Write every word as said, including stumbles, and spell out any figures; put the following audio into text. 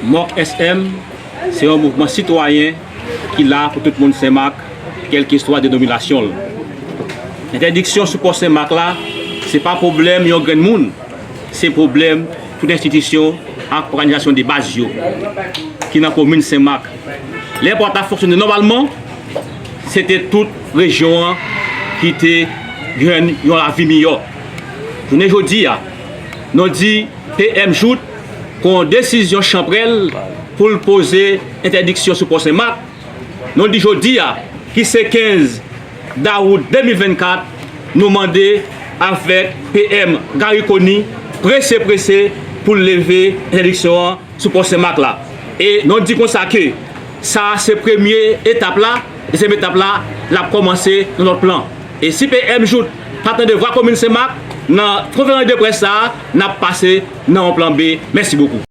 Mòk S M se yon mouvman sitwayen ki la pou tout moun Senmak, kèlkeswa denominasyon l. Entèdiksyon sou pò Senmak la, se pa pwoblèm yon grenn moun, se pwoblèm tout enstitisyon ak òganizasyon de baz yo ki nan komin Senmak. Lè pò a t ap fonksyone nòmalman, se te tout rejyon an ki te jwenn yon lavi miyò. Jounen jodi a, nou di P M Jouthe pran yon desizyon chanpwèl pou l poze entèdiksyon sou pò Senmak. Nou di jodi a, ki se kenz dawout de mil vennkat, nou mande avèk P M Garry Conille prese prese pou l leve entèdiksyon an sou pò Senmak la. E nou di konsa ke sa se premye etap la, dezyèm etap la, l ap kòmanse nan lòt plan. E si P M Jouthe pa tande vwa komin Senmak, nan konferans de près sa a, n ap pase nan yon plan B. Mèsi bokou.